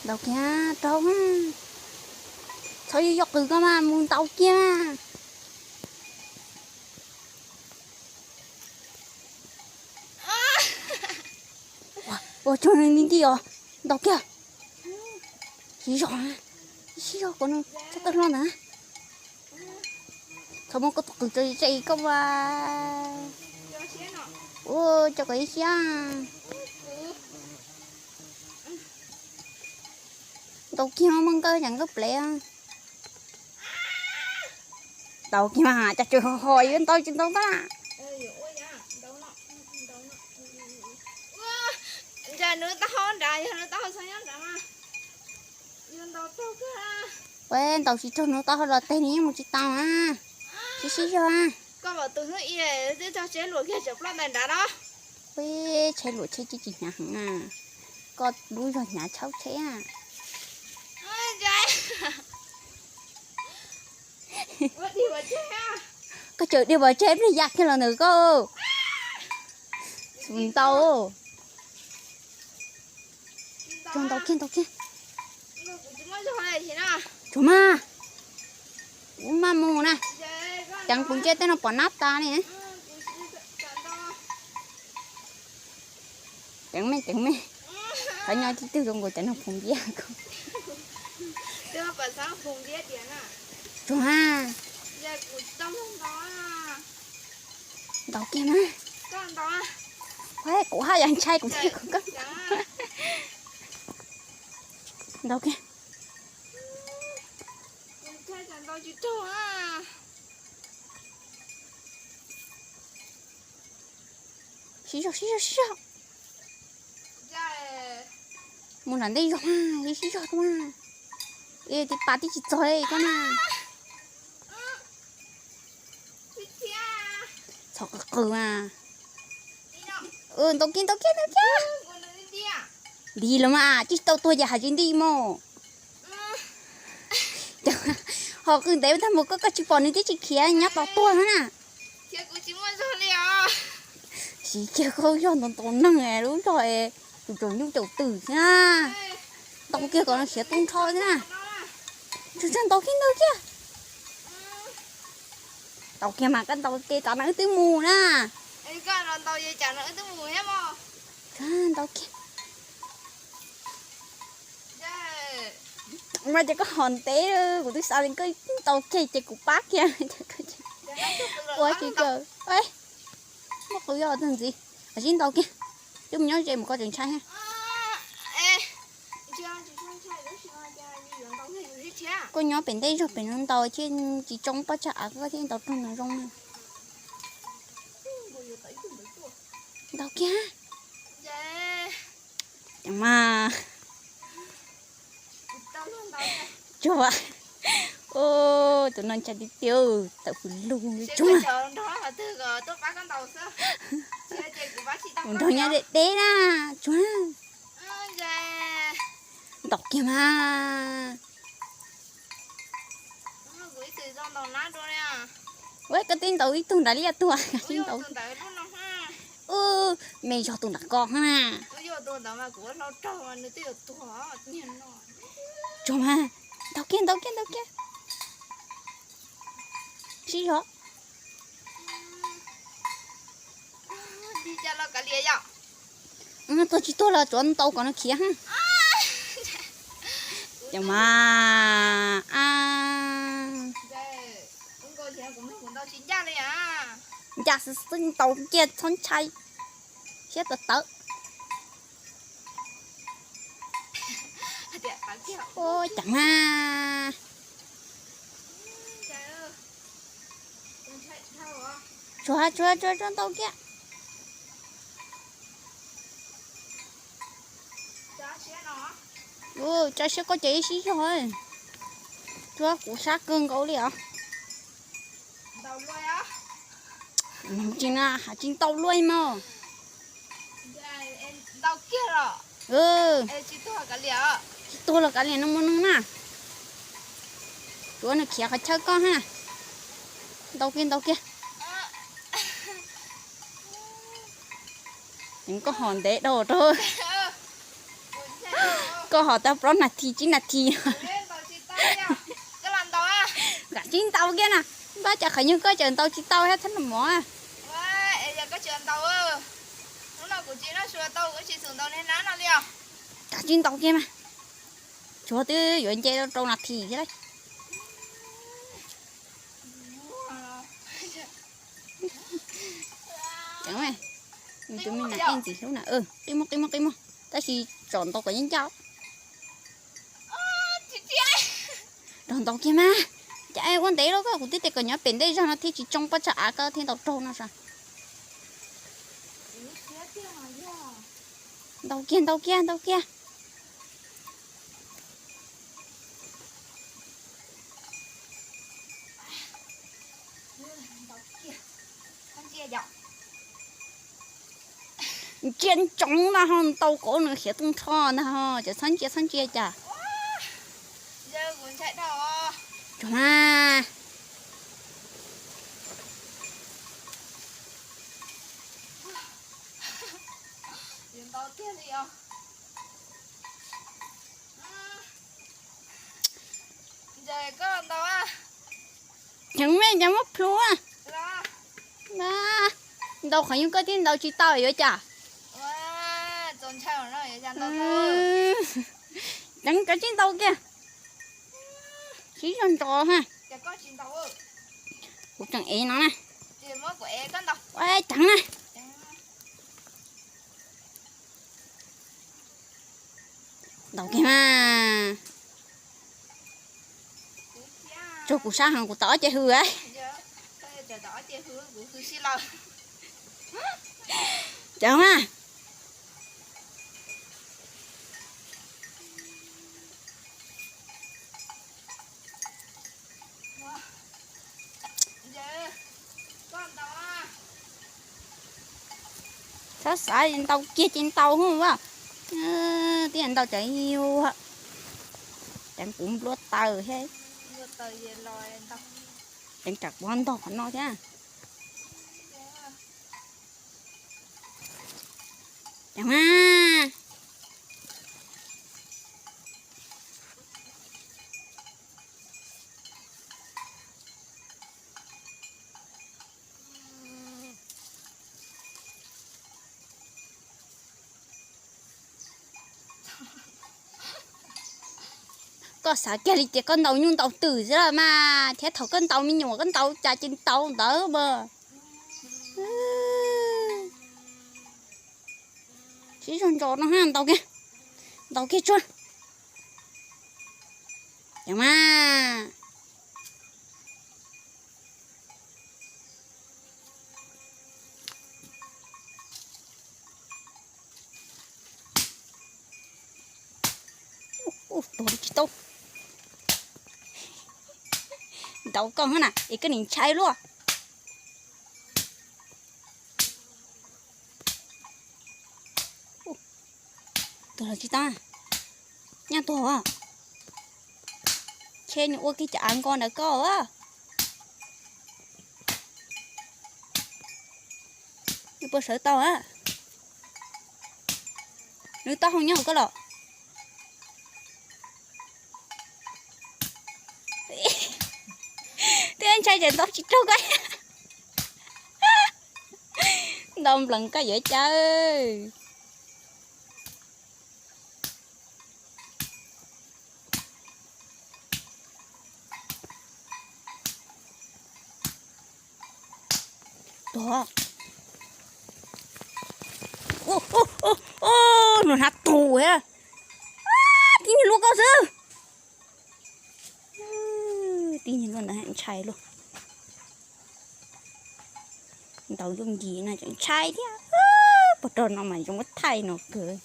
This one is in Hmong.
Ntaus kiag rau, txhob yog qws koj mas, mus ntaus kiag mas. Ua tsaug nti nti os, ntaus kiag. Siv zog, siv zog kom nws txhob tawg hlo ntawd. Txhob muab koj tus qws tso tseg koj mas. Ua tso kom ib siab. Ntaus kiag mas nkawj, nkawj plev. Ntaus kiag mas, cas tseem ho ho yuav ntaus tsis ntaus tab. Ntaus tsis raug nws taub hau los teg nws yeej mus tsis tau na. Siv siv zog. Ua tsheb luam tsheb tsis tsis hnyav heev na. Koj lub zog hnyav tshauv tsheb. Koj tseem dhia pov tseg ib pliag ya kiag los ntawm koj. Xus ntaus. Tsuag ntaus kiag, ntaus kiag. Tsuag mas. Kuv maj mus na. Ceev kuv ntsej tej no pom nab tas li. Ceev me, ceev me. Qhov nyob tib tug zoo nkaus cov nog phoo npiab ko. Tsuag mas. Ntaus kiag mas. Kuv haj yam ntshai kuv thiaj kom koj ntaus kiag. Siv zog, siv zog, siv zog. Mus nram ntej zog, siv zog mas. Tib pas tib tsis txog li koj na. Txhob qw qw mas. Ntaus kiag, ntaus kiag, ntaus kiag. Nti los mas, tsis tau tuag ces hais tsis nti mog. Ho qw ntev tag mus koj, koj tsis pom nws twb tsis khiav, nyob tos tuag na. Siv kiag koj zog ntaus ntaus neeg lub zog, tus tsaus nyuj tsaus twm xwb na. Ntaus kiag kom nws khiav tu nrho xwb na. Tsuag tsuag ntaus kiag, ntaus kiag. Ntaus kiag mas koj ntaus ces tsam no wb twb mus na. Ntaus kiag. Mas ces koj ho ntev, kuv twb xav tias koj ntaus kiag ces kuv pab kiag. Ua tsis kawg. Muaj qw yog tug ntxiv, sib ntaus kiag. Twb mus nyob ze mus koj tseem ntshai thiab. Koj nyob pem ntej zog pem no ntaus thiaj tsis tsoo pob tsag av koj thiaj ntaus raug nws zoo na. Ntaus kiag. Mas tsuag, tus no ntshai tiag tiag, tawm fws lug li tsuag. Mus nrog nyob deb deb na, tsuag. Ntaus kiag mas. Ua koj twb ntaus ib tug nrad liaj tuag. Ub, me zog tus nram ko na. Tsuag mas, ntaus kiag, ntaus kiag, ntaus kiag. Sib zog. Tuag tsis tuag los tsuav ntaus kom nws khiav. Ces mas, ncaj xwb xwb, ntaus kiag txhob ntshai, siab tawv tawv. Ua cas mas. Tsuag, tsuag, tsuag, tsuag ntaus kiag. Tso siab koj ces ib sib zog. Tsuag, kuv sab kawg nkaus li os. Tsis na, hais tsis ntaus luaj mog. Tsis tuag los kav liam no mus neeg na. Tsuav nws khiav qhov chaw koj ha. Ntaus kiag, ntaus kiag. Ces koj ho ntev dhau rau. Koj ho tau plaub nas this tsib nas this. Kav tsij ntaus kiag na, npab cas qhov nyuag koj tseem ntaus tsis tau thiab txhob nag mov. Kav tsij ntaus kiag mas, tsuav twb yuav nce rau rau nas this thiab lauj. Tus me nas ej ntxim hlub na, qi muag qi muag qi muag, tab sis tsom ntaus kom ncaj ncaj. Nrog ntaus kiag mas, cas ua ntev lawm koj, kuv twb tias kom nyob pem ntej zog no thiaj tsis tsoo pob tsag av koj thiaj ntaus raug no sav. Ntaus kiag, ntaus kiag, ntaus kiag. Ntsia ntsoov ntag ho, ntaus kom nws hiav tooj nrho ntag ho, ces txhob ntsia txhob ntsia cas. Tsuag mas. Ceev me cas muab plhuav. Ntaus qhov nyuag koj tib ntaus tsis tau yuav cas. Ceev, kav tsij ntaus kiag. Siv zog ntsos ha. Kuv tseem ev no na. Ua ceev na. Ntaus kiag mas. Tsuag kuv sab heev kuv tau ob ce hws. Ceev mas. Txhob xav ntaus kiag ces ntaus hub as. Tib ntaus cov yuag, ceev kuv npluab taws thiab. Ceev tsam kuv ho ntog qhov no thiab. Ceev mas. Koj xav kiag li tias koj ntaus nyuj ntaus twm xwb los mas, thiab thaum koj ntaus me nyuam koj ntaus cas ces ntaus ntawd mas. Siv zog ntsos no ha, ntaus kiag, ntaus kiag tsuag. Ceev mas. Ub, tuag tsis tau. Ntaus koj na es koj nim ntshai luaj. Tuag los tsis tau, nyaj tuag. Ntshe nws ua kiag cov av nko ntawd koj. Nws puas sawv tau a? Nws taub hau nyob hauv koj los? Twb ntshai tsam ntaus tsis raug koj. Ntaus nplees koj yuav cas. Tuag. Nws hnav tus thiab. Tib nyuag luaj koj xwb. Tib nyuag luaj ntawd ntshai luaj. Ntaus yooj yim no tseem ntshai thiab. Puas rog no mas zoo muab thaij no kawg.